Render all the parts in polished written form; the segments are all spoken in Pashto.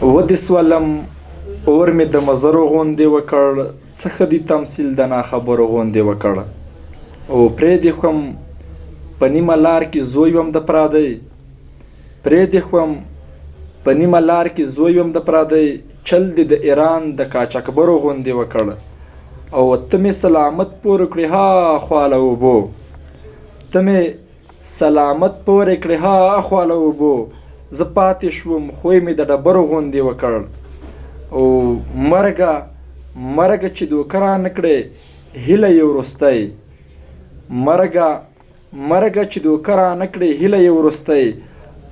ودې سولم اور مې د مزرو غوندې وکړ، څه ښه دي تمثیل د ناخبرو غوندې وکړ. او پرې دې ښوم په نیمه لار کې زوی وم د پرادۍ، پرې دې ښوم په نیمه لار کې زوی وم د پرادۍ، چل دې د ایران د قاچاقبرو غوندې وکړ. او ته مې سلامت پورې کړې ها خوا له اوبو، ته مې سلامت پورې کړې ها اخوا له اوبو، زه پاتې شوم خوی مې د ډبرو غوندې وکړ. او مرګه مرګه چې دوکه رانه کړې هیله یې وروستی، مرګه مرګه چې دوکه رانه کړې هیله یې وروستی،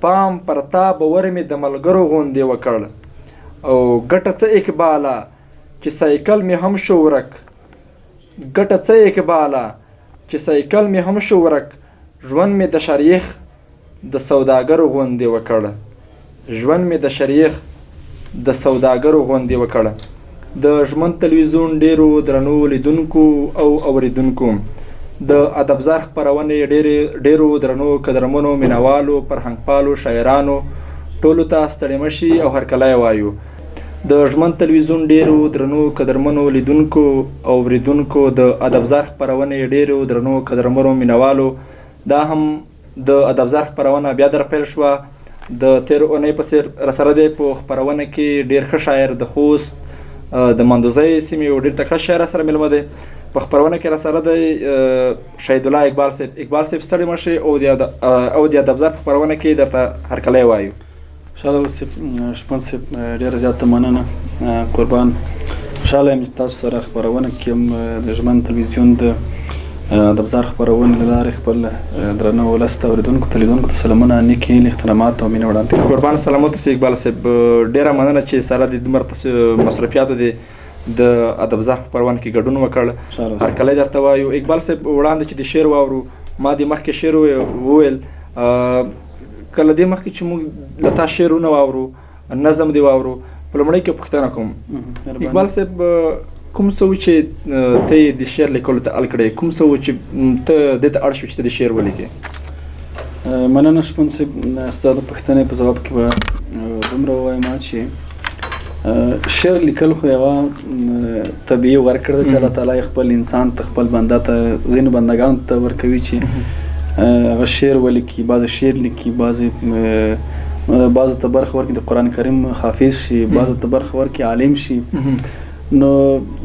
پام پر تا باور مې د ملګرو غوندې وکړ. او ګټه څه اقباله چې سایکل مې هم شو ورک، ګټه څه اقباله چې سایکل مې هم شو ورک، ژوند مې د شریخ د سوداګرو غوندې وکړ، ژوند مې د شریخ د سوداګرو غوندې وکړ. د ژمن تلویزیون ډیرو درنو لیدونکو او اوریدونکو، د ادبزار خپرونې ډیرو درنو قدرمنو مینوالو، فرهنګپالو، شاعرانو ټولو ته ستړي مشي او هرکلی وایو. د ژمن تلویزیون ډیرو درنو قدرمنو لیدونکو او اوریدونکو، د ادبزار خپرونې ډیرو درنو قدرمنو مینوالو، دا هم د ادبزار خپرونه بیا در پیل شوه. د تېر اونۍ په څېر راسره دی په خپرونه کې ډېر ښه شاعر د خوست د مندوزۍ سیمې یو ډېر تکړه شاعر راسره مېلمه دی. په خپرونه کې راسره دی شهید الله اقبال صاحب. اقبال صاحب ستړي مه شئ او د ادبزار په خپرونه کې درته هرکلی وایو. خوشحاله اوسئ شپون صاحب، ډېره زیاته مننه، قربان. خوشحاله یم چې تاسو سره خپرونه کې یم، د ژمن تلویزیون د ادبزار خپرونې له لارې خپل درنه ولس ته، اورېدونکو ته، لیدونکو ته سلامونه، نیکې هیلې، احترامات او مینه وړاندې کوم. قربان، سلامت اوسئ اقبال صاحب، ډېره مننه چې سره د دومره مصروفیاتو دې د ادبزار خپرونه کې ګډون وکړ. هرکلی درته وایو. اقبال صاحب، وړاندې چې د شعر واورو، ما دې مخکې شعر وویل، که له دې مخکې چې موږ له تا شعرونه واورو، نظم دې واورو، په لومړۍ کې پوښتنه کوم اقبال صاحب، کوم څه و چې ته یې د شعر لیکلو ته اړ کړې، کوم څه و چې ته دې ته اړ شوې چې ته د شعر ولیکې؟ مننه شپون صاحب، ستا د پوښتنې په ځواب کې به دومره ووایم چې شعر لیکل خو یوه طبیعي ورکړه ده چې الله تعالی خپل انسان ته، خپل بنده ته، ځینو بندګانو ته ورکوي چې هغه شعر ولیکي، بعضې شعر لیکي، بعضو ته برخه ورکړي د قرآن کریم حافظ شي، بعضو ته برخه ورکړي عالم شي. نو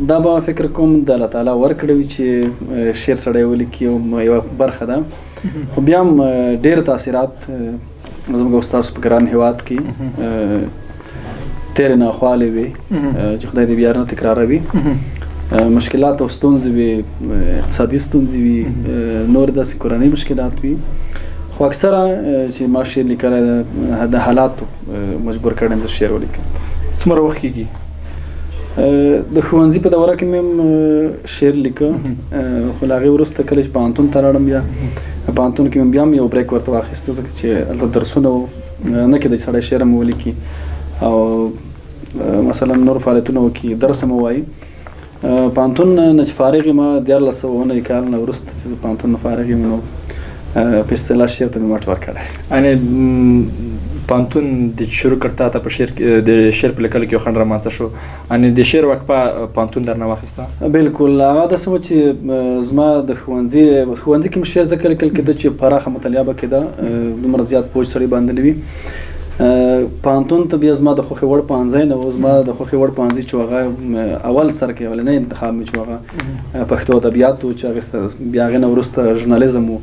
دا به فکر کوم د الله تعالی ورکړه وي چې شعر سړی ولیکي، یوه برخه ده. خو بیا هم ډېر تاثیرات زموږ او ستاسو په ګران هېواد کې تېرې ناخوالې وې چې خدای دې بیا نه تکراروي، مشکلات او ستونزې وي، اقتصادي ستونزې وي، نور داسې کورنۍ مشکلات وي. خو اکثره چې ما شعر لیکلی د حالاتو مجبور کړی یم زه شعر ولیکم. څومره وخت کېږي؟ د ښوونځي په دوره کې مې هم شعر لیکه، خو له هغې وروسته کله چې پوهنتون ته لاړم، بیا پوهنتون کې مې بیا هم یو بریک ورته واخیسته، ځکه چې هلته درسونه وو، نه کېده چې سړی شعر هم ولیکي او مثلا نور فعالیتونه وکړي، درس هم ووایي. پوهنتون نه چې فارغ یم، 1390 کال نه وروسته چې زه پوهنتون نه فارغ یم، نو په اصطلاح شعر ته مې مټ ورکړی. یعنې پوهنتون د شروع کړ تا ته په شعر کې، د شعر په لیکلو کې یو خنډ رامنځته شو، یعنې د شعر وقفه پوهنتون درنه واخیسته؟ بالکل، هغه داسې وه چې زما د ښوونځي کې مې شعر ځکه لیکل کېده چې پراخه مطالعه به کېده، دومره زیات پوه سړی باندې نه وي. پوهنتون ته بیا زما د خوښې وړ پوهنځی نه و، زما د خوښې وړ پوهنځي چې هغه اول سر کې اولنی انتخاب مې چې هغه پښتو ادبیات و، چې هغې بیا هغې نه وروسته ژورنالیزم و.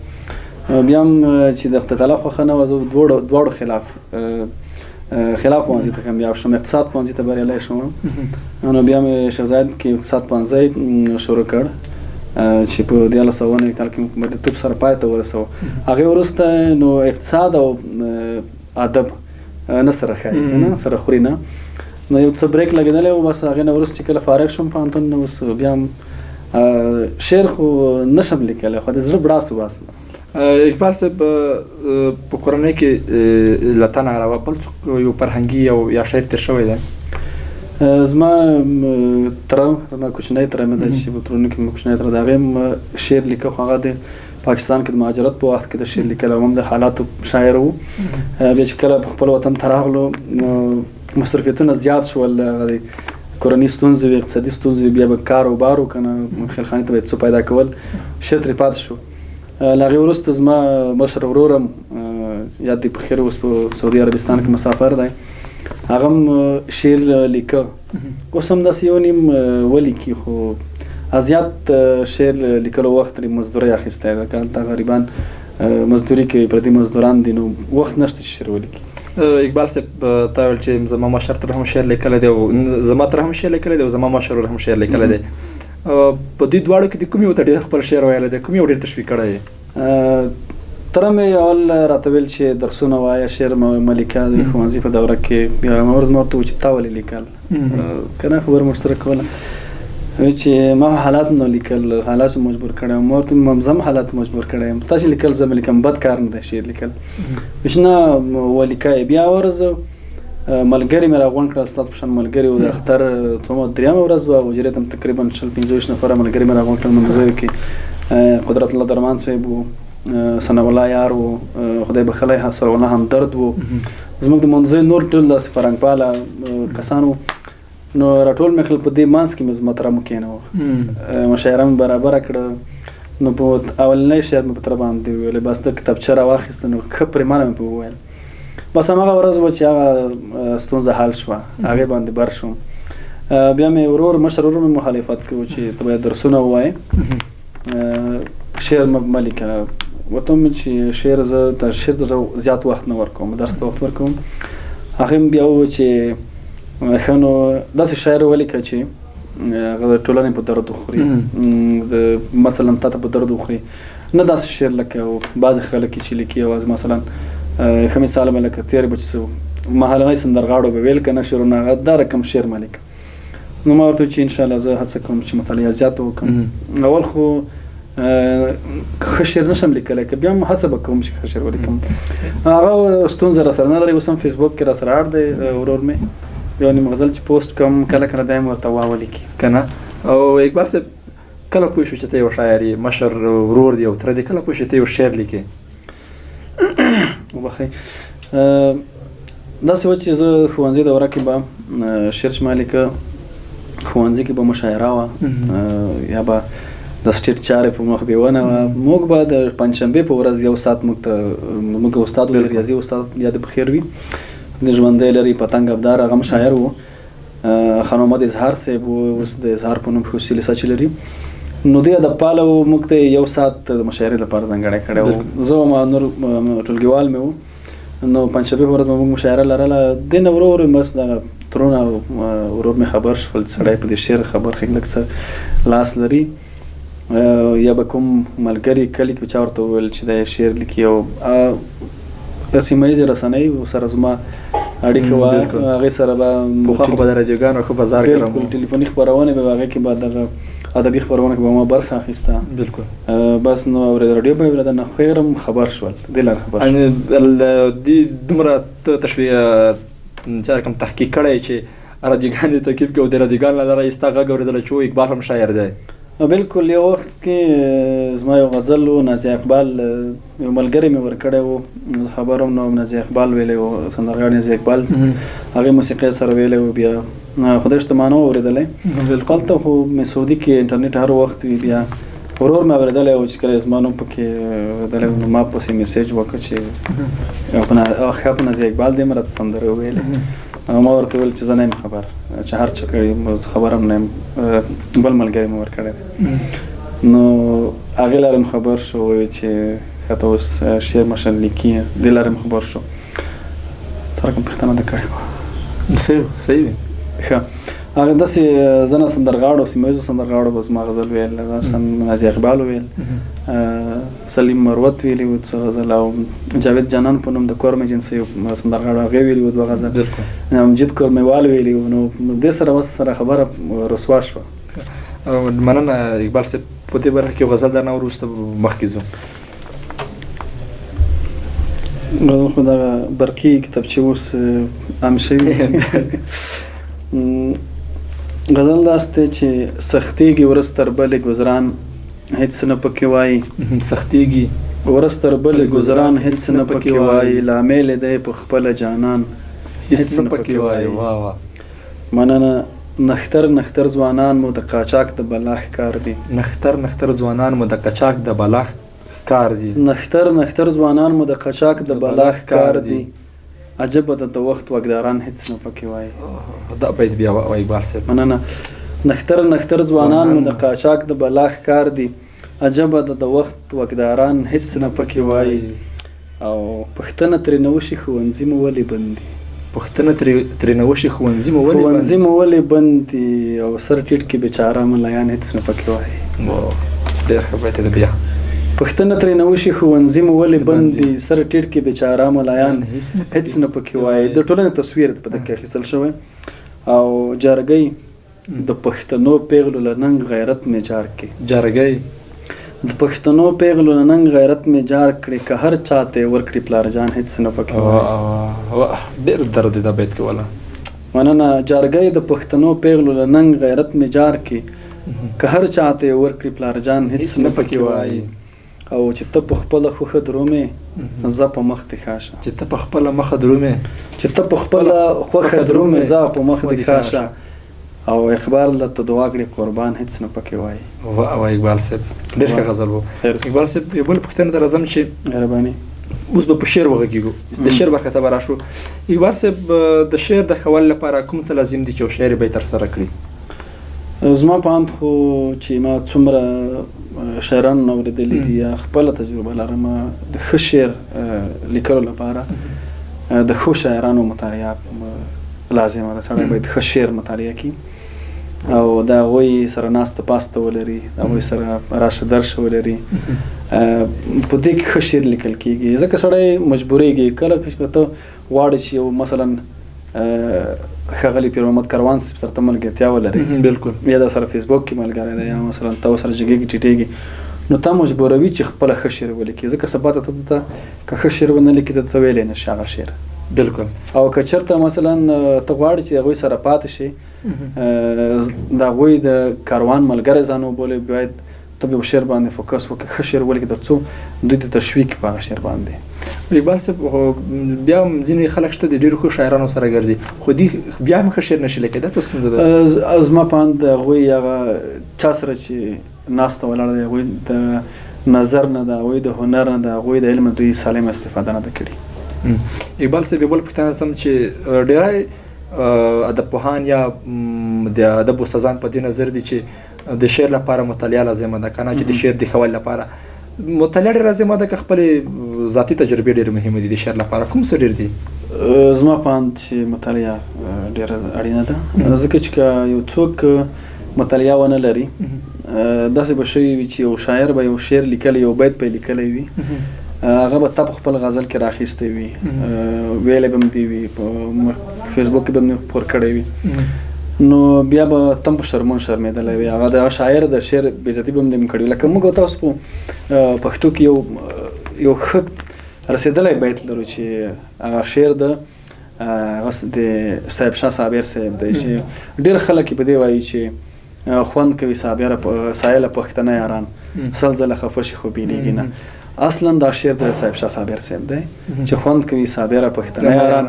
بیا هم چې د خدای تعالی خوښه نه وه، زه دواړو خلاف پوهنځي ته کامیاب شوم، اقتصاد پوهنځي ته بریالی شوم. نو بیا مې شیخ زاید کې اقتصاد پوهنځی شروع کړ چې په 1390 کال کې مې په بریالیتوب سره پای ته ورسوه. هغې وروسته نو اقتصاد او ادب نه سره ښایي، نه سره خوري نه، نو یو څه بریک لګېدلی و. بس هغې نه وروسته چې کله فارغ شوم پوهنتون نه، اوس بیا هم شعر خو نه شم لیکلی، خو د زړه بړاس وباسم. اقبال صاحب، په کورنۍ کې له تا نه علاوه بل څوک یو فرهنګي او یا شاعر تېر شوی دی؟ زما تره، زما کوچنی تره مې دی چې په ترونو کې مې کوچنی تره دی، هغې هم شعر لیکه، خو هغه د پاکستان کې د مهاجرت په وخت کې د شعر لیکل او هم د حالاتو شاعر و. بیا چې کله په خپل وطن ته راغلو، نو مصرفیتونه زیات شول، کورنۍ ستونزې وې، اقتصادي ستونزې وې، بیا به کار و بار و که نه خیلخانې ته به یې څه پیدا کول، شعر ترې پاتې شو. له هغې وروسته زما مشر ورور هم یاد دی په خیر اوس په سعودي عربستان کې مسافر دی، هغه هم شعر لیکه، اوس هم داسې یو نیم ولیکي، خو زیات شعر لیکلو وخت ترې مزدورۍ اخیستی دی، که هلته غریبان مزدوري کوي، پردي مزدوران دي، نو وخت نشته چې شعر ولیکي. اقبال صاحب تا ویل چې زما مشر تر هم شعر لیکلی دی او زما تر هم شعر لیکلی دی او زما مشر ورور هم شعر لیکلی دی، په دې دواړو کې د کوم یو ته ډېر خپل شعر ویلی دی، کوم یو ډېر تشویق کړی دی؟ تره مې اول راته ویل چې درسونه وایه، شعر مه لیکه د ښوونځي په دوره کې، بیا مې ورته وویل چې تا ولې لیکل که نه خبره مې ورسره کوله، چې ما حالات نه لیکل، حالات مجبور کړی یم، ورته زه هم حالات مجبور کړی یم، تاسې لیکل زه مې لیکم، بد کار نه دی شعر لیکل، چې نه ولیکه. بیا ورځ ملګري مې راغونډ کړل، ستاسو په شان ملګري وو، د اختر څومره درېیمه ورځ وه، حجرې ته تقریبا 20 25 نفره ملګري مې راغونډ کړل، مندوزیو کې قدرت الله درمان صاحب و، ثناء الله یار و، خدای بخښلی ثناء الله همدرد و، زموږ د مندوزیو نور ټول داسې فرهنګپاله کسان وو، نو راټول مې کړل. په دې منځ کې مې زما تره مو کېنوه، مشاعره مې برابره کړه، نو په اولنی شعر مې په تره باندې وویل، بس د کتابچه راواخیسته، نو ښه پرېمانه مې په وویل، بس هماغه ورځ وه چې هغه ستونزه حل شوه، هغې باندې بر شوم. بیا مې ورور مشر ورور مې مخالفت کوو چې ته باید درسونه ووایې، شعر مه لیکه، ورته ومې چې شعر زه تر شعر ته زیات وخت نه ورکوم، درس ته وخت ورکوم. هغې مې بیا وویل چې ښه نو داسې شاعر ولیکه چې هغه د ټولنې په درد وخوري، د مثلا تا ته په درد وخوري، نه داسې شعر لکه بعضې خلک چې لیکي یوازې مثلا ښه مثال به لکه تېر به چې مهالنۍ سندرغاړو به ویل که نه شعرونه، هغه دا رقم شعر مه لیکه. نو ما ورته وویل چې انشاءالله زه هڅه کوم چې مطالعه زیاته وکړم، اول خو ښه شعر نشم لیکلی، که بیا هم هڅه به کوم چې ښه شعر ولیکم. هغه ستونزه را سره نه لري، اوس هم فیسبوک کې را سره اړ دی ورور مې، یو نیم غزل چې پوسټ کوم کله کله دی هم ورته واولیکي که نه. او اقبال صاحب کله پوه شو چې ته یو شاعر یې، مشر ورور دی او تره دی، کله پوه شو چې ته یو شعر لیکې؟ وبخښئ، داسې وه چې زه ښوونځي دوره کې به شعر چې ما لیکه، ښوونځي کې به مشاعره وه یا به د سټیټ چارې په مخ بیونه وه، موږ به د پنجشنبې په ورځ یو ساعت موږ ته موږ استاد و، ریاضي استاد یاد په خیر وي، د ژوندی لري پتنګ ابدار، هغه هم شاعر و، خان محمد اظهار صاحب و، اوس د اظهار په نوم خصوصي لیسه چې لري، نو دوی ادبپاله و، موږ ته یو ساعت د مشاعرې لپاره ځانګړی کړی و، زه وم نور ټولګیوال مې و، نو پنجشنبې په ورځ به موږ مشاعره لرله. دې نه ورو ورو بس دغه ترونه ورور مې خبر شول، سړی په دې شعر خبر ښه لږ څه لاس لري، یا به کوم ملګري کلي کې به چا ورته وویل چې دی شعر لیکي، او سیمه ییزې رسنۍ سره زما اړیکه وه، هغې سره به پخوا خو به د رادیوګانو ښه بازار ګرم و. بالکل ټلیفوني خپرونې به هغې کې به دغه ادبي خپرونه کې به ما برخه اخیسته. بس نو اورېده راډیو به یې اورېده، نه خیر هم خبر شول، دې لارې خبر شول. دې دومره ته تشویق څه رقم تحقیق کړی چې رادیوګان دې تعقیب کړي او د رادیوګان له لارې یې ستا غږ اورېدلی چې اقبال هم شاعر دی. بالکل، یو وخت کې زما یو غزل و، نازیه اقبال یو ملګری مې ورکړی و، زه خبر وم، نو نازیه اقبال ویلی و، سندرغاړي نازیه اقبال هغې موسیقۍ سره ویلی و، بیا خدای شته ما نه و اورېدلی. هلته خو مې سعودي کې انټرنیټ هر وخت وي، بیا ورور مې اورېدلی و چې کله یې زما نوم پکې اورېدلی و، نو ما پسې میسج وکړ چې ښه په نازیه اقبال دې مې راته سندره وویلې. ما ورته وویل چې زه نه یم خبر، چې هر څه کړي زه خبر هم نه یم، بل ملګری مې ورکړی دی. نو هغې لارې مې خبر شو، وویل چې ښه ته اوس شعر مشر لیکي، دې لارې مې خبر شو. څه رقم پوښتنه دې کړې وه؟ صحیح وي. ښه، هغه داسې ځنه سندرغاړو، سیمه ییزو سندرغاړو به زما غزل ویل، نازیه اقبال ویل، سلیم مروت ویلي و څه غزل، او جاوید جانان په نوم د کورمې ایجنسۍ یو سندرغاړو هغې ویلي و دوه غزل، مجید کورمیوال ویلي و، نو دې سره بس سره خبره رسوا شوه. مننه اقبال صاحب، په دې برخه کې غزل درنه وروسته مخکې ځو. غزل خو دغه برقي کتابچې اوس عام شوي. غزل داسې دی چې سختیږي ورځ تر بلې ګذران هېڅ نه پکې وایي. سختیږي ورځ تر بلې ګذران هېڅ نه پکې وایي، لامل یې دی په خپله جانان. هیڅ نه پکې وایي. واه واه. مننه. نښتر نښتر ځوانان مو د قاچاق د بلا ښکار دي. نښتر نښتر ځوانان مو د قاچاق د بلا ښکار دي. نښتر نښتر ځوانان مو د قاچاق د بلا ښکار دي. عجبه ده د وخت واکداران هیڅ نه پکې وایي. دا بیت بیا وایي اقبال صاحب. مننه. نښتر نښتر ځوانان مو د قاچاق د بلا ښکار دي. عجبه ده د وخت واکداران هیڅ نه پکې وایي. او پوښتنه ترې نه وشي ښوونځي مو ولې بند دي. پوښتنه ترې نه وشي ښوونځي مو ولې ښوونځي مو ولې بند دي. او سر ټیټ کې بیچاره ملایان هیڅ نه پکې وایي. ډېر ښه بیت دی بیا. پوښتنه ترې نه وشي ښوونځي مو ولې بند دي، سر ټیټ کې بیچاره ملایان هیڅ نه پکې وایي. د ټولنې تصویر په دې کې اخیستل شوی. او جارګۍ د پښتنو پیغلو له ننګ غیرت مې جار کړي. جارګۍ د پښتنو پیغلو له ننګ غیرت مې جار کړي، که هر چاته یې ورکړي پلار جان هیڅ نه پکې وایي. ډېر درد دی دا بیت کې والا. مننه. جارګۍ د پښتنو پیغلو له ننګ غیرت مې جار کړي، که هر چاته یې ورکړي پلار جان هیڅ نه پکې وایي. او چې ته په خپله خوښه درومې زه په مخ دې ښه شه. چې ته په خپله مخه درومې. چې ته په خپله خوښه درومې زه په مخ دې ښه شه. او اقبال درته دعا کړي قربان هیڅ نه پکې وایي. واه واه اقبال صاحب ډېر ښه غزل و. اقبال صاحب یو بل پوښتنه ته راځم چې مهرباني اوس به په شعر وغږېږو، د شعر برخې ته به راشو. اقبال صاحب د شعر د ښه والي لپاره کوم څه لازم دي چې یو شاعر به یې ترسره کړي؟ زما په اند خو چې ما څومره شاعران اورېدلي دي یا خپله تجربه لرم، د ښه شعر لیکلو لپاره د ښو شاعرانو مطالعه لازمه ده. سړی باید ښه شعر مطالعه کړي او د هغوی سره ناسته پاسته ولري، د هغوی سره راشه درشه ولري. په دې کې ښه شعر لیکل کېږي، ځکه سړی مجبورېږي. کله چې ته غواړې چې یو مثلا ښاغلی پیر محمد کاروان صاحب سره ته ملګرتیا ولرې، بالکل، یا د سره فیسبوک کې ملګری دی، یا مثلا ته ورسره جګېږي ټیټېږي، نو تا مجبوروي چې خپله ښه شعر ولیکې، ځکه سبا ته ته که ښه شعر ونه لیکې ته ته ویلی نه شې هغه شعر. بالکل. او که چېرته مثلا ته غواړې چې هغوی سره پاتې شې، د هغوی د کاروان ملګری ځان وبولې، باید ته به شعر باندې فوکس وکړې، ښه شعر ولیکې، تر څو دوی ته تشویق په هغه شعر باندې. اقبال صاحب خو بیا هم ځینې خلک شته د ډېرو ښو شاعرانو سره ګرځي، خو دوی بیا هم ښه شعر نشي لیکلی، دا څه ستونزه ده؟ زما په اند هغوی هغه چا سره چې ناسته ولاړه دی، هغوی د نظر نه، د هغوی د هنر نه، د هغوی د علم نه دوی سالمه استفاده نه ده کړې. اقبال صاحب یو بل پوښتنه سم چې ډېری ادبپوهان یا د ادب استادان په دې نظر دي چې د شعر لپاره مطالعه لازمه ده، که نه چې د شعر د ښه والي لپاره مطالعه ډېره لازمه ده، که خپلې ذاتي تجربې ډېرې مهمې دي د شعر لپاره، کوم څه ډېر دي؟ زما په اند چې مطالعه ډېره اړینه ده، ځکه چې که یو څوک مطالعه ونه لري، داسې به شوي وي چې یو شاعر به یو شعر لیکلی، یو بیت به یې لیکلی وي، هغه به تا په خپل غزل کې راخیستی وي، ویلی به هم دې وي، په فیسبوک کې به هم خپور کړی وي، نو بیا به تم په شرمون شرمېدلی وي. هغه د شاعر د شعر بېعزتي به هم دې کړې وي. لکه موږ تاسو په پښتو کې یو ښه رسېدلی بیت لرو چې هغه شعر د هغه د صاحب شاه صابر صاحب دی، چې ډېر خلک یې په دې وایي چې خوند کوي صابر سایله پښتنه یاران، سل ځله خفه شي خو بېلېږي نه. اصلا دا شعر د صاحب شاه صابر صاحب دی چې خوند کوي صابره پښتنه یاران،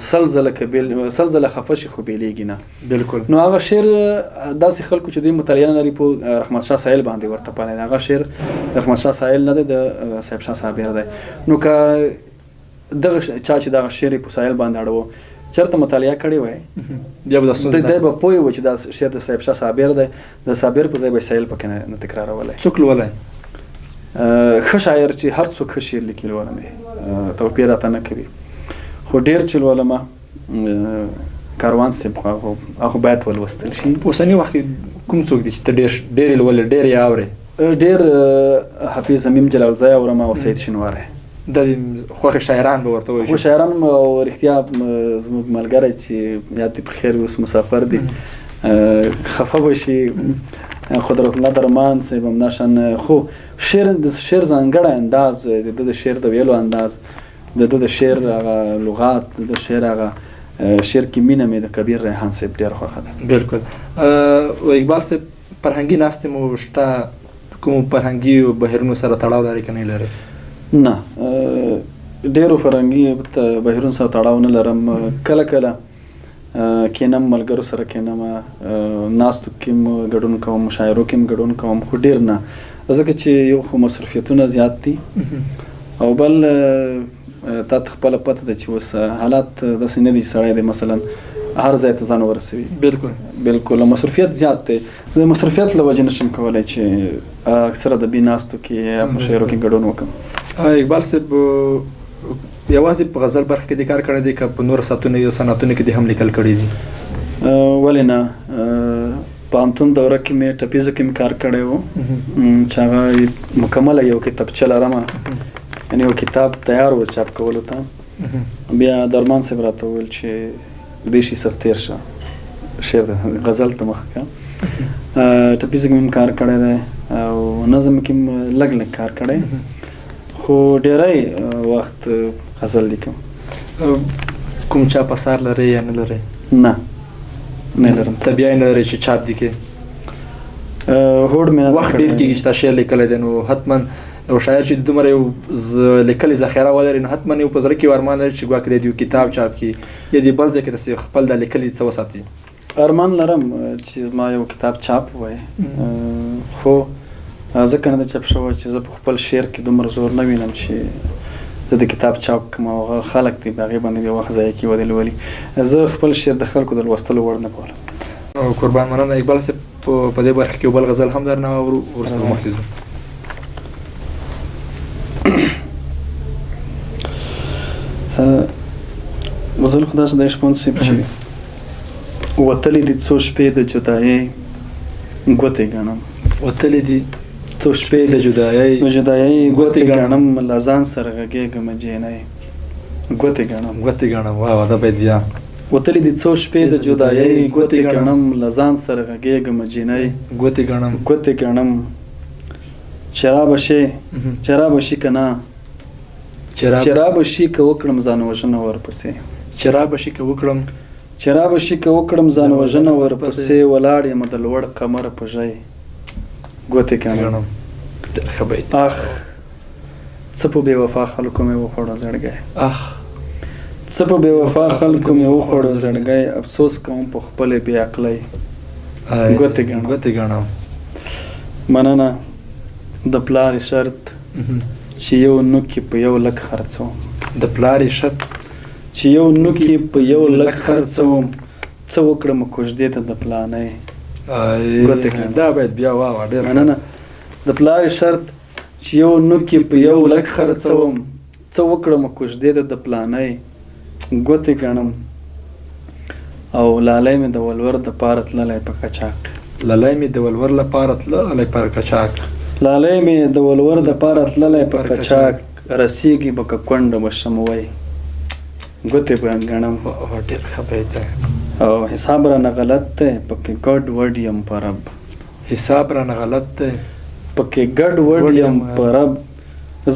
سل ځله سل ځله خفه شي خو بېلېږي نه. بالکل. نو هغه شعر داسې خلکو چې دوی مطالعه نه لري په رحمت شاه سایل باندې ورته پالی دی. هغه شعر رحمت شاه سایل نه دی، د صاحب شاه صابر دی. نو که دغه چا چې دغه شعر یې په سایل باندې اړوه چېرته مطالعه کړې وای، بیا به دا ستونزه دی به پوه و چې دا شعر د صاحب شاه صابر دی، د صابر په ځای به سایل پکې نه تکرارولی. څوک لولی؟ ښه شاعر چې هر څوک ښه شعر لیکي لولم یې، توپیر راته نه کوي، خو ډېر چې لولم کاروان صاحب خو هغه باید ولوستل شي. په اوسني وخت کې کوم څوک دي چې ته ډېر یې لولې، ډېر یې اورې؟ ډېر حفیظ امیم جلالزی اورم او سید شینواری. د خوښې شاعران به ورته وایي. خو شاعران او رښتیا زموږ ملګری چې یاد دې په خیر اوس مسافر دی، خفه به شي، قدرت الله درمان صاحب هم دا شان. خو د شعر ځانګړی انداز، د ده د شعر د ویلو انداز، د ده د شعر هغه لغات، د ده شعر هغه شعر کې مینه مې د کبیر ریحان صاحب ډېره خوښه ده. بالکل. اقبال صاحب فرهنګي ناستې مو شته، کومو فرهنګي بهیرونو سره تړاو لري که نه لري؟ نه، ډېرو فرهنګي بهیرونو سره تړاو نه لرم. کله کله کینم، ملګرو سره کینم، ناستو کې م ګډون کوم، مشاعرو کې م ګډون کوم، خو ډېر نه، ځکه چې یو خو مصروفیتونه زیات دي او بل تا ته خپله پته ده چې اوس حالات داسې نه دي چې سړی دی مثلا هر ځای ته ځان ورسوي. بالکل بالکل مصروفیت زیات دی. د مصروفیت له وجې نشم کولی چې اکثره ادبي ناستو کې یا مشاعرو کې ګډون وکړم. اقبال صاحب، یوازې په غزل برخه کې دې کار کړی دی که په نورو صنعتونو کې دې هم لیکل کړي دي؟ ولې نه، پوهنتون دوره کې مې ټپیزه کې مې کار کړی و چې هغه مکمله یو کتابچه لرم، یعنې یو کتاب تیار و چاپ کولو ته. بیا درمان صاحب راته وویل چې دې شي څخه تېر شه، شعر ته غزل ته مخه کړه. ټپیزه کې مې هم کار کړی دی او نظم کې مې لږ لږ کار کړی، خو ډیری وخت غزل لیکم. کوم چاپ اثار لرې یا نه لرې؟ نه، نه لرم. ته بیا یې نه لرې چې چاپ دي کې؟ هوډ مې نه وخت ډېر کېږي چې تا شعر لیکلی دی، نو حتما یو شاعر چې دومره یو لیکلې ذخیره ولري نو حتما یو په زړه کې ارمان لري چې ګواکې دی یو کتاب چاپ کړي یا دې بل ځای کې داسې خپل دا لیکلي څه وساتي. ارمان لرم چې زما یو کتاب چاپ وای، خو ځکه نه دی چاپ شوی چې زه په خپل شعر کې دومره زور نه وینم چې زه د کتاب چاپ کړم او هغه خلک دې په هغې باندې بیا وخت ضایع کړي ودې لولي. زه خپل شعر د خلکو د لوستلو وړ نه بولم. قربان مننه اقبال صاحب. په دې برخه کې یو بل غزل هم درنه واورو، وروسته به مخکې ځو. غزل خو داسې دی شپون صاحب چې وتلې دي څو شپې د جدایۍ ګوتې ګڼم. وتلې دي څو شپې د جدایۍ د جدایۍ ګوتې ګڼم، له ځان سره غږېږم جینۍ ګوتې ګڼم. ګوتې ګڼم، واه واه، دا باید بیا. وتلې دي څو شپې د جدایۍ ګوتې ګڼم، له ځان سره غږېږم جینۍ ګوتې ګڼم. ګوتې ګڼم. چې را به شي، چې را به شي که نه، چې را به شي که وکړم ځان وژنه ورپسې. چې را به شي که وکړم، چې را به شي که وکړم ځان وژنه ورپسې، ولاړ یم د لوړ قمر په ژۍ ګوتې ګڼم. ډېر ښه بیت. اخ څه په بې وفا خلکو مې وخوړو زړګی. اخ څه په بې وفا خلکو مې وخوړو زړګی، افسوس کوم په خپلې بې عقلۍ ګوتې ګڼم. ګوتې ګڼم. مننه. د پلار شرط چې یو نوک یې په یو لک خرڅوم. د پلار شرط چې یو نوک یې په یو لک خرڅوم، څه وکړم کوژدې ته د پلانۍ ګوتې ګڼم. دا باید بیا واه واه، ډېر مننه. د پلار شرط چې یو نوک یې په یو لک خرڅوم، څه وکړم کوژدې ته د پلانۍ ګوتې ګڼم. او لالی مې د ولور دپاره تللی په قاچاق. لالی مې د ولور لپاره تللی پر قاچاق. لالی مې د ولور دپاره تللی په قاچاق، رسېږي به که کونډه به شم وای ګوتې به ګڼم. ډېر ښه بیت دی. او حساب رانه غلط دی پکې ګډ وډ یم په رب. حساب رانه غلط دی پکې ګډ وډ یم په رب،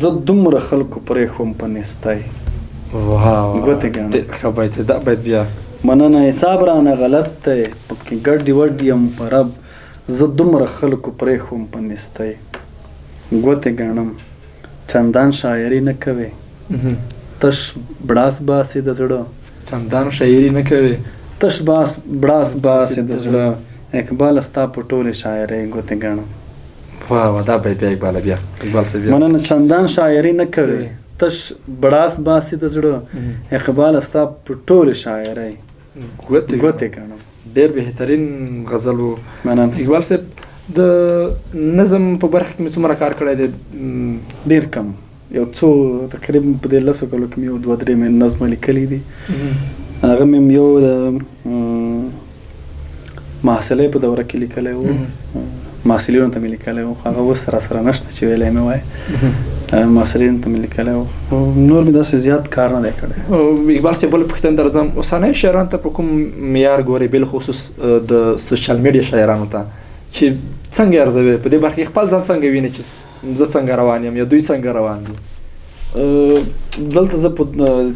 زه دومره خلکو پرېښوم په نیستۍ ګوتې ګڼم. ډېر ښه بیت دی، دا بیت بیا. مننه. حساب رانه غلط دی پکې ګډ وډ یم په رب، زه دومره خلکو پرېښوم په نیستۍ ګوتې ګڼم. چندان شاعري نه کوي تش بړاس باسي د زړه. چندان شاعري نه کوي تش بړاس باسي د زړه، اقبال ستا په ټولې شاعرۍ ګوتې ګڼم. واه واه، دا بیت بیا اقبال بیا اقبال صاحب بیا. مننه. چندان شاعري نه کوي تش بړاس باسي د زړه، اقبال ستا په ټولې شاعرۍ ګوتې ګڼم. ډېر بهترین غزل و. مننه. اقبال صاحب، د نظم په برخه کې مې څومره کار کړی دی؟ ډېر کم، یو څو تقریبا په دې لسو کلو کې مې یو دوه درې مې نظمه لیکلي دي. هغه مې یو د محصلۍ په دوره کې لیکلی و، محصلینو ته مې لیکلی و، خو هغه اوس را سره نشته چې ویلی مې وای. محصلینو ته مې لیکلی و، نور مې داسې زیات کار نه دی کړی. اقبال صاحب، بله پوښتنه درځم، اوسنی شاعران ته په کوم معیار ګورئ، بالخصوص د سوشل میډیا شاعرانو ته چې څنګه ارزوي په دې برخه کې خپل ځان څنګه ویني چې زه څنګه روان یم یا دوی څنګه روان دي؟ دلته زه په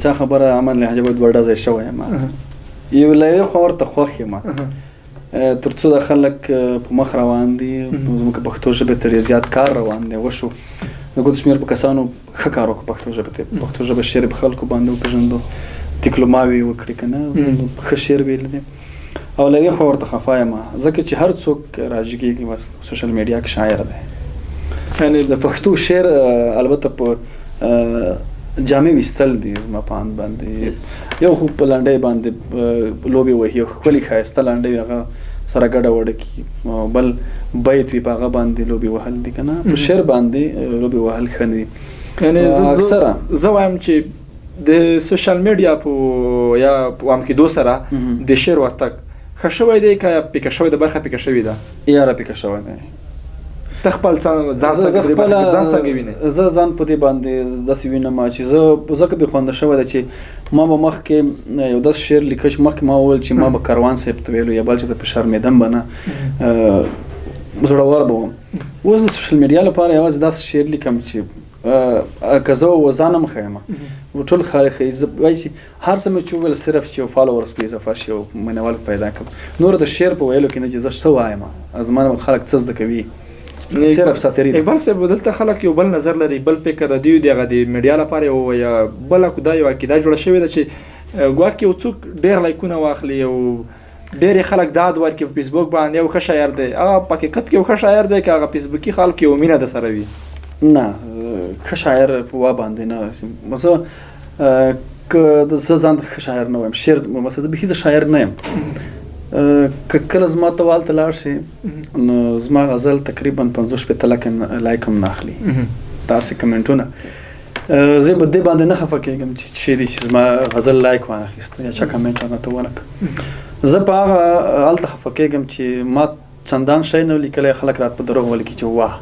چا خبره عمل لهجه باید دوه ډزې شوی یم، یو له یوې خوا ورته خوښ یم تر څو د خلک په مخ روان دي، زموږ پښتو ژبې ته ډېر زیات کار روان دی وشو، د ګوتو شمېر په کسانو ښه کار وکړ پښتو ژبه ته، پښتو ژبه شعر په خلکو باندې وپېژندو، دیپلوماوې وکړې که نه، ښه شعر ویل دي. او له یوې خوا ورته خفه یم، ځکه چې هر څوک راجګېږي بس سوشل میډیا کې شاعر دی. یعنې د پښتو شعر البته په جامې ویستل دي زما په اند باندې. یو خو په لنډۍ باندې لوبې وهي، یو ښکلې ښایسته لنډۍ وي هغه سره ګډه وډه کړي، بل بیت وي په هغه باندې لوبې وهل دي که نه، په شعر باندې لوبې وهل ښه نه دي. یعنې زه وایم چې د سوشل میډیا په یا په عام کېدو سره د شعر ورتګ ښه شوی دی که پیکه شوی ده، برخه پیکه شوې ده؟ یاره پیکه شوی دی. ته خپل ځان څنګه وینې؟ زه ځان په دې باندې داسې وینم چې زه ځکه بې خونده شوی دی چې ما به مخکې یو داسې شعر لیکه چې مخکې ما وویل چې ما به کاروان صاحب ته ویلو یا بل چې ته په شرمېدم به نه، زړور به وم. اوس د سوشل میډیا لپاره یوازې داسې شعر لیکم چې که زه ځان هم ښیم، ټول خلک ښیي. زه وایي چې هر څه مې چې وویل صرف چې یو فالوورز پرې اضافه شي او مینهوال پیدا کړم، نور د شعر په ویلو کې نه چې زه څه وایم، زما نه خلک څه زده کوي، صرف ساتري ده. اقبال صاحب دلته خلک یو بل نظر لري، بل فکر د دوی دغه د میډیا لپاره یو یا بله دا یو عقیده جوړه شوې ده چې ګواکې یو څوک ډېر لایکونه واخلي او ډېری خلک داد ورکړي په فیسبوک باندې یو ښه شاعر دی، هغه په حقیقت کې یو ښه شاعر دی که هغه فیسبوکي خلک یو مینه د سره وي؟ نه، ښه شاعر په وا باندې نه. زه که زه ځان ته ښه شاعر نه وایم، شعر مثلا زه بیخي زه شاعر نه یم. که کله زما ته وال ته لاړ شي نو زما غزل تقریبا 65 لکه لایک هم نه اخلي، داسې کمنټونه. زه به دې باندې نه خفه کېږم چې چې دي چې زما غزل لایک وانه خیسته یا چا کمنټ راته ونه کړ. زه په هغه هلته خفه کېږم چې ما چندان شی نه لیکلی، خلک راته په دروغ ولیکي چې واه.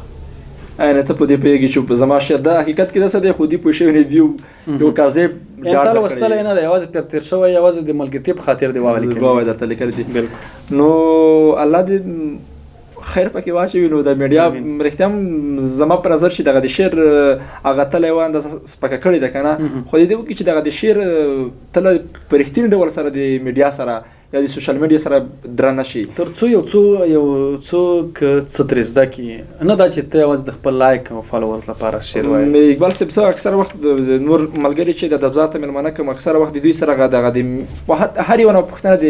یعنې ته په دې پوهېږې چې زما شعر دا حقیقت کې داسې دی، خو دوی پوه شوي نه دي، یو کاذب یعنې تا لوستلی نه دی، یوازې پرې تېر شوی، یوازې د ملګرتیا په خاطر دې واه لیکلی. واه درته لیکلی دی. بالکل. نو الله دې خیر پکې واچوي. نو د میډیا رښتیا هم زما په نظر چې دغه د شعر هغه تله یوه اندازه سپکه کړې ده که نه، خو دې وکړي چې دغه د شعر تله په رښتیني ډول سره د میډیا سره یا د سوشل میډیا سره درنه شي، تر څو یو څوک څه ترې زده کړي، نه دا چې ته یوازې د خپل لایک او فالوورز لپاره شعر وایې. اقبال صاحب څه اکثره وخت نور ملګري چې د ادبزاد ته مېلمانه کوم، اکثره وخت د دوی سره دغه د هر یو نه پوښتنه د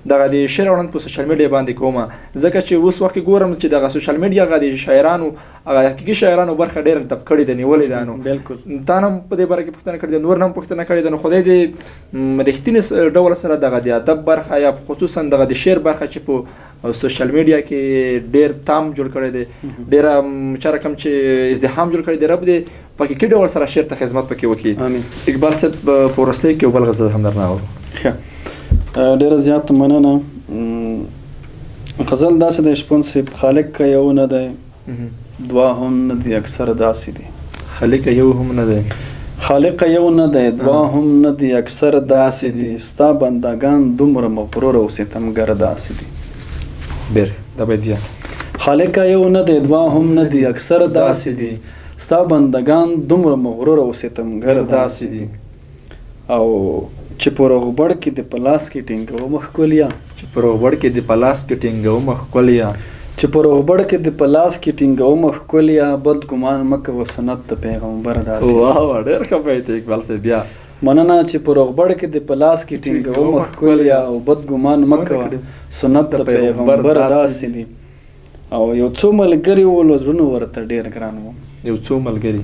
دغه د شعر وړاند په سوشل میډیا باندې کومه، ځکه چې اوس وخت کې ګورم چې دغه سوشل میډیا هغه د شاعرانو هغه حقیقي شاعرانو برخه ډېره تپ کړې ده، نیولې ده. نو بالکل تا نه هم په دې باره کې پوښتنه کړې ده، نور نه هم پوښتنه کړې ده. نو خدای دې رښتیني ډول سره دغه د ادب برخه یا خصوصا دغه د شعر برخه چې په سوشل میډیا کې ډېر تام جوړ کړی دی، ډېره چا رقم چې ازدحام جوړ کړی دی، رب دې په حقیقي ډول سره شعر ته خدمت پکې وکړي. آمین. اقبال صاحب په وروستۍ کې یو بل غزل هم درنه اورو. ښه، ډېره زیاته مننه. غزل داسې دی شپون صاحب، خالق که یو نه دی دوا هم نه دی، اکثر داسې دي. خالق یو هم نه دی، خالق یو نه دی دوا هم نه دی، اکثر داسې دي. ستا بندګان دومره مغرور او ستمګر داسې دي. بیر دا به بیا خالق یو نه دی دوا هم نه دی، اکثر داسې دي. ستا بندګان دومره مغرور او ستمګر داسې دي. او چې په روغبړ کې د په لاس کې ټینګوم ښکلیا، چې په روغبړ کې د په لاس کې ټینګوم ښکلیا، چې په روغبړ کې د په لاس کې ټینګوم ښکلیا، بد ګمان مه کوه سنت د پیغمبر داسې. واه واه، ډېر ښه بیت دی اقبال صاحب. بیا مننه. چې په روغبړ کې د په لاس کې ټینګوم ښکلیا او بد ګمان مه کوه سنت د پیغمبر داسې دي. او یو څو ملګري وو له زړونو ورته ډېر ګران وم. یو څو ملګري،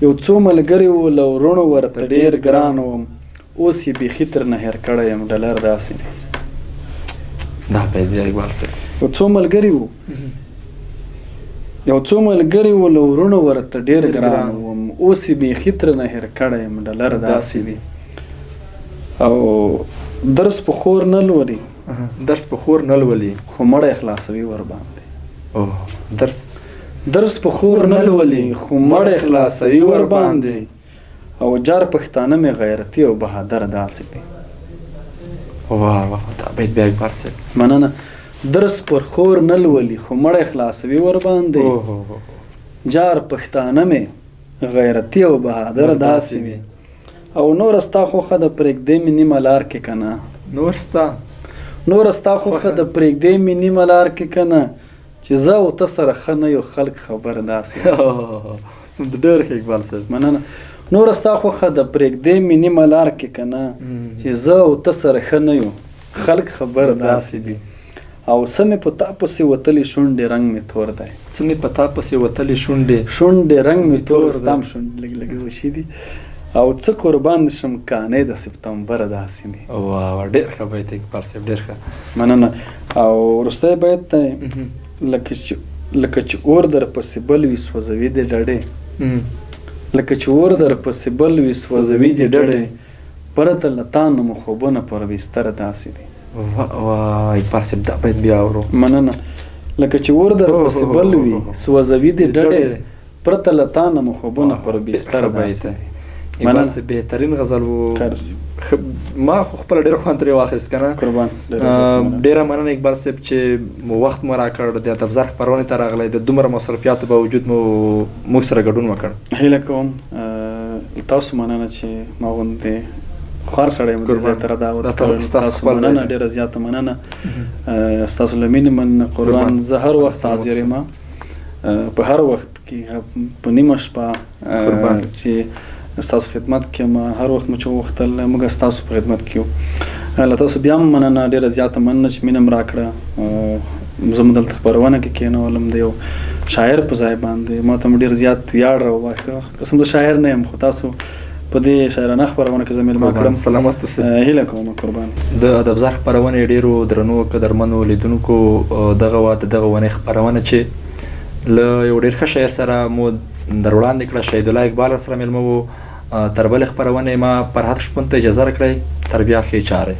یو څو ملګري وو له وروڼو ورته ډېر ګران وم، اوس یې بیخي ترنه هېر کړی یم، ډلر داسې دی. دا بیت بیا اقبال صاحب. یو څو ملګري وو، یو څو ملګري وو له وروڼو ورته ډېر ګران وم، اوس یې بیخي ترنه هېر کړی یم، ډلر داسې دی. او درس په خور نه لولي، درس په خور نه لولي، خو مړی خلاصوي ورباندې. اوه، درس درس په خور نه لولي، خو مړی خلاصوي ورباندې. او جار پښتانه مې غیرتي او بهادر داسې دی. واه واه، دا بیت بیا اقبال صاحب. مننه. درس پر خور نه لولي، خو مړی خلاصوي ورباندې. جار پښتانه مې غیرتي او بهادر داسې دي. او نور ستا خوښه د پرېږدې مې نیمه لار کې که نه، نور ستا، نور ستا خوښه د پرېږدې مې نیمه لار کې که نه، چې زه او ته سره ښه نه یو، خلک خبر داسې. ډېر ښه اقبال صاحب. مننه. نور ستا خوښه د پرېږدې مې نیمه لار کې که نه، چې زه او ته سره ښه نه یو، خلک خبر داسې دي. او څه مې په تا پسې وتلې شونډې رنګ مې تور دی. څه مې په تا پسې وتلې شونډې شونډې رنګ مې تور، ستا هم شونډې لږ لږ وشي دي. او څه قربان شم کانې د سپتمبر داسې دي. واه واه، ډېر ښه بیت اقبال صاحب، ډېر ښه. مننه. او وروستی بیت دی، لکه چې اور در پسې بل وي سوځوي دې ډډې، لکه چې اور در پسې بل وي سوځوي دې ډډې، پرته له تا نه مو خوبونه پر بستر داسې دي. واه واه اقبال صاحب، دا بیت بیا اورو. مننه. لکه چې اور در پسې بل وي سوځوي دې ډډې، پرته له تا نه مو خوبونه پر بستر داسې دي. اقبال صاحب بهترین غزل وو، ما خو خپله ډېر خوند ترې واخیست که نه. قربان. ډېره مننه اقبال صاحب چې مو وخت مو راکړ، د ادبزار خپرونې ته راغلی، د دومره مصروفیاتو باوجود مو موږ سره ګډون وکړ. هیله کوم له تاسو مننه چې ما غوندې خوار سړی مو دې ځای ته رادعوت کړ. ستاسو مننه، ډېره زیاته مننه، ستاسو له مینې مننه. قربان، زه هر وخت حاضر یم، په هر وخت کې، په نیمه شپه چې ستاسو خدمت کې یم، هر وخت مو چې وغوښتل موږ ستاسو په خدمت کې یو. له تاسو بیا هم مننه، ډېره زیاته مننه چې مینه مو راکړه. زه مو دلته خپرونه کې کېنولم د یو شاعر په ځای باندې، ما ته مو ډېر زیات ویاړ راوباښه. که څه هم زه شاعر نه یم، خو تاسو په دې شاعرانه خپرونه کې زه مېلمه کړم. سلامت اوسئ. هیله کوم قربان. د ادبزار خپرونې ډېرو درنو قدرمنو لیدونکو، دغه وه د دغه اونۍ خپرونه چې له یو ډېر ښه شاعر سره مو در وړاندې کړه، شهیدالله اقبال سره مېلمه وو. تر بلې خپرونې ما فرهاد شپون ته اجازه راکړئ، تر بیا ښې چارې.